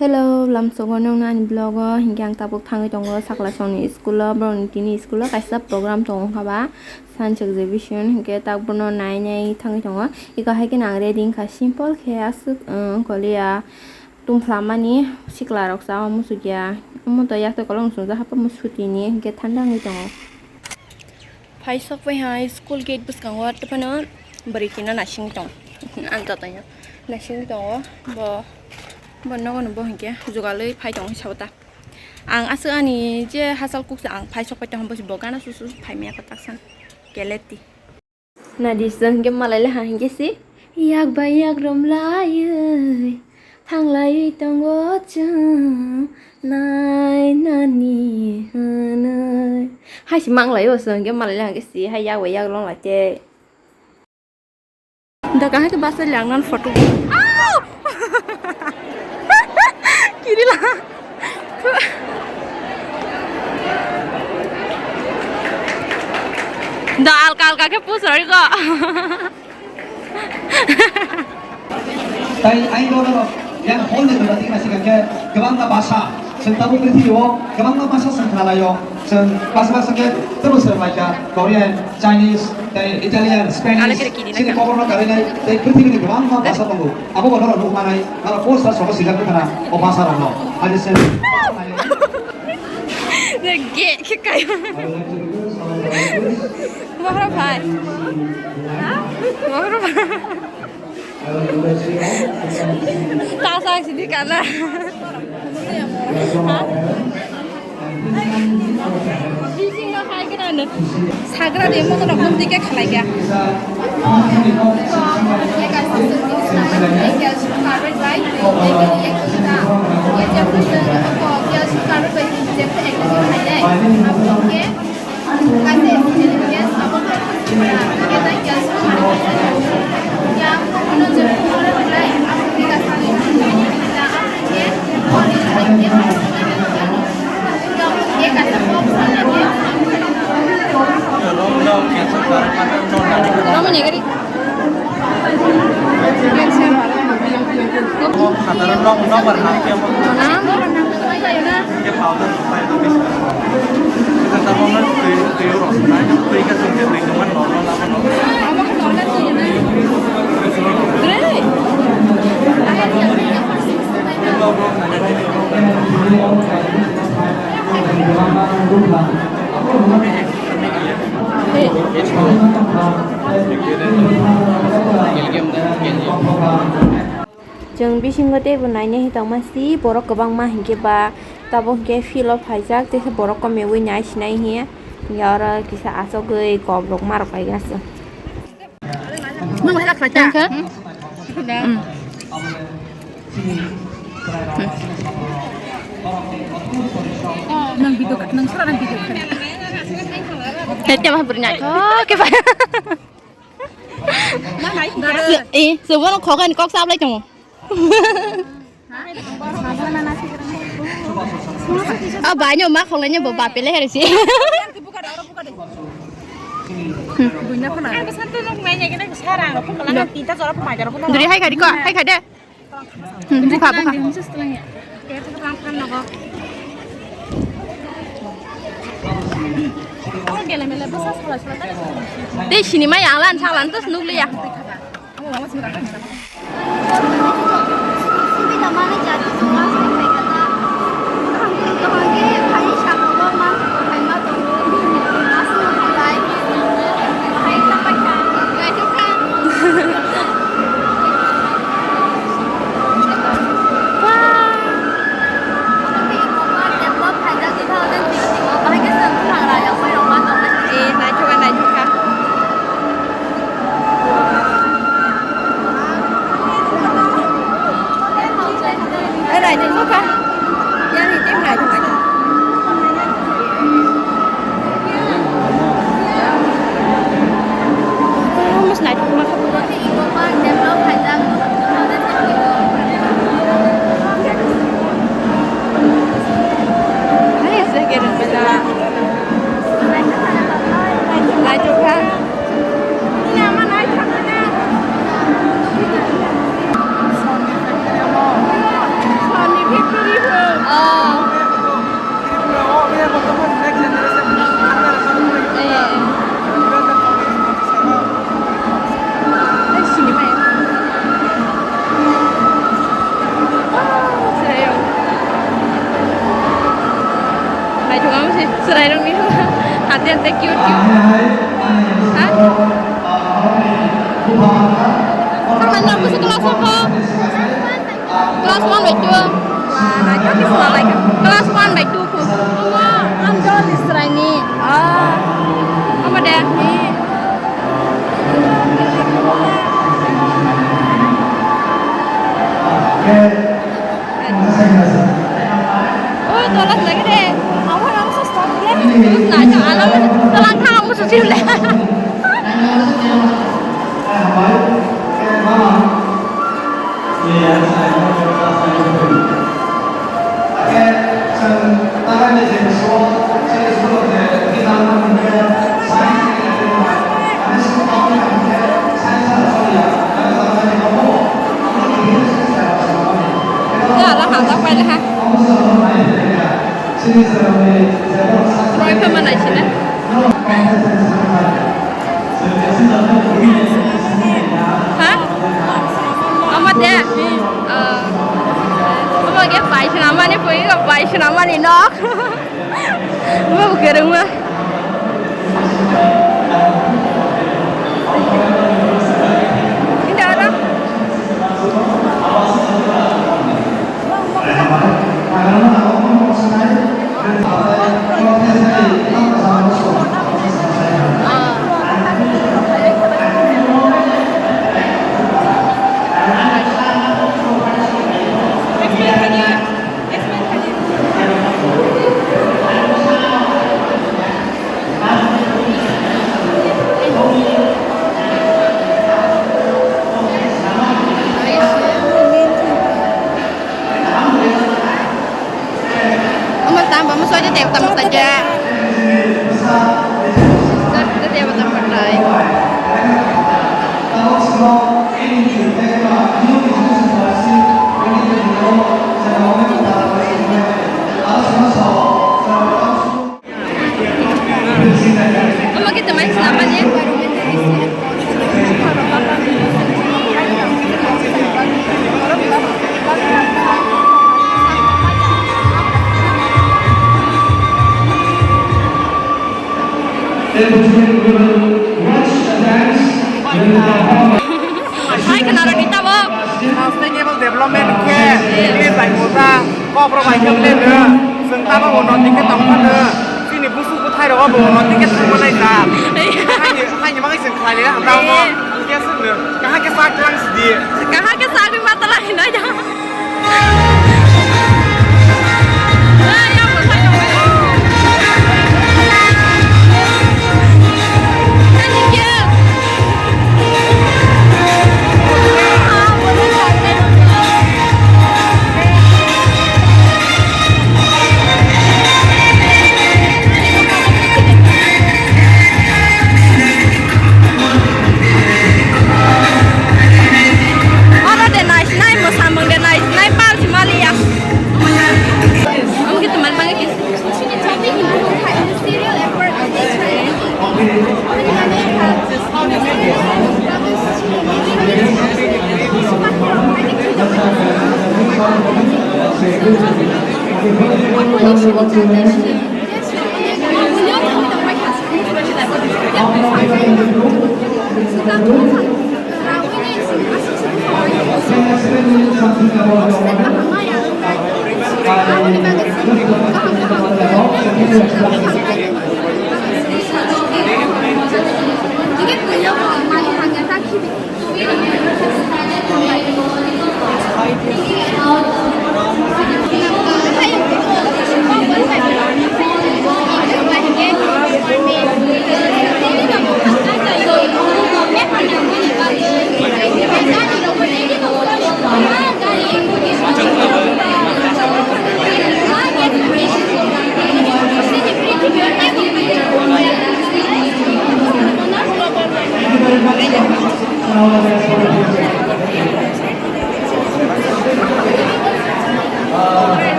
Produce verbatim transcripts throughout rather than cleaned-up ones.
Hello, lamsogo nokno ani vlog o, hinkhe ang tabuk thangwi tongo Saklasongni school o, borokni tini school o kaisa program tongo wngkha ba, science exhibition, hinkhe tak bono nai nai thangwi tongo. Eko hai kheno ang ready wngkha, simple khe aswk, wng, koliya tumphlamani sikla rok cha o muchukya, omo to yak twi kolok swngchar hapma sutini, hinkhe thanda wngwi tongo. Phai sok pai hai school gate bwskango, tei phano bwrwi kino naisingwi tongo. Ang to tongo, naisingwi tongo. Bo, bo nogo no bo hinkhe jugalwi phai tongo sao ta. Ang aswk ani je hachal kuksa ang phai sok pai tongkha, bo gana su su phai maya kwtak san. Keleti. Nadi song hinkhe malai le ha hinkhe si. Yak bai yak rom laiwi thanglaiwi tongo chwng nai nani hwnwi. Hai si manglai o chwng hinkhe malai le ha hinkhe si hai yak bai yak long lai tei. Da kahai khe basa liang nan photo. Kirila. Da alka alka khe pusroi go. Tai aino no yang hol ni dora tingna sikang khe kwbangma basa, chwng tabuk prithibi o kwbangma basa chwng khnalaio. Chwng basa basa khe tebo swrwng lai kha, Korean, Chinese, tei Italian, Spanish, chini koborno karwi nai tei prithibi ni kwbangma basa tongo. Abo bo norok nuk manai, norok poster sobo swijak wngkha na o basa rok no. Ani se Gate khe kaio. Mahra bhai. Mahra bhai. Tasa sidi kana. Bisingo hai kana. Sagra de moto rok dike khalai ya. Ramo nyagari. Saudara nok, nok berhati apa? Mana? Dia powder, powder bisa. Kita tahu kan, tui, tui rasa, tui kan sudah tui cuman normal apa normal. Great. Chwng bisingo teibo nainai tongma si borok kwbangma hinkhe ba tabuk hinkhe field o phaijak, teisa borok komeui nai sinai hiya, hinkhe oro kisa achugwi kok rok ma rok paikha se. Nwng hai khlai ta? Thank you. Hmm. Hmm. Nwng video ka, nwng sora nwng video ka. Tete mah beri naithok khe bai. Eh, sobo no khokan kok sablai tongo. Ah, banyo ma khonglai nyo bo bapele hari si. Duri hai khadi ko, hai khade. Hmm, bukha, bukha. Tei sinimai ang lan, sak lan, tos nukliya. Eh, naithok kha, naithok kha. Eh, naithok kha. Yang ini naithok kha. Mama si chwrairokni hati hati cute cute. Ha? Sahan jang busi class apa? Class one by two. Wah, naikha ni swnam naikha. Class one by two khu. Omo, ang dol ni chwraini. Ah. Omo de. Oi, tola lagi de. Awal aku sesuatu dia. Terus nanya, alam tola kamu sesuatu. Ya, lah, hantak pai lah. Roi pha manai sina. Ha? Ama de. Ah. Ama ge pai sina mani pui, pai sina mani nok. Bo kereng ma. Inda ada. Omo tamo, omo soide tebo tamo saja. Soide tebo tamo tai. Omo khe twmai swnam mani. Hai, khwnarok di tabok. Sustainable development khe, please, bai, mota, kok rok bai khe, please, chwng tabok unnoti khe tong phano, chini busu bwthai rok bo unnoti khe thang manai da. Haini, haini bagwi chwng khlai le, ang tamo, khe chwng, kaham khe sak lang sidi. Kaham khe sak ma tala hinai da. Oro de naisinai, mwsamung de naisinai, pal si maliya. Omo khe twmani bagwi kisa.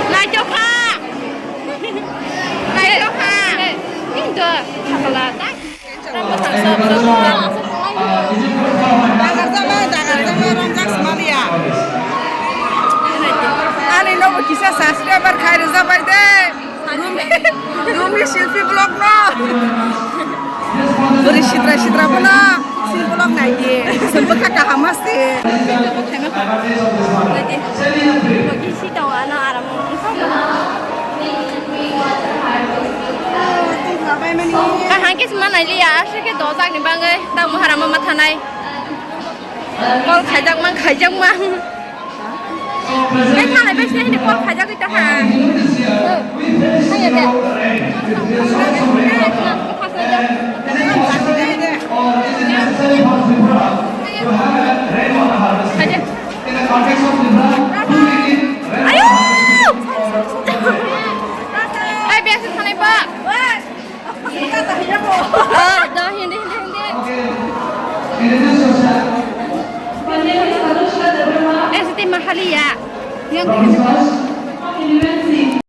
Naitokha! Naitokha! Ini tuh, apa lah? Kisa subscriber khai rwjak bai de. Rumi, Rumi selfie vlog no. Bwrwi sitra sitra bono selfie vlog nai di. Sumbo kha kaham ase. Kaham khe sima nai liya, aswk khe dojak ni bagwi tamo harama ma thanai. Call khaijak mang, khaijak mang. Bai thanglai bai sini hindi call khaijagwi ta ha. Thangya de. Khaijak. Ayo! Ai, biasa thanglai ba. Ah, da, hindi, hindi, hindi. Ese tema haliya. Yang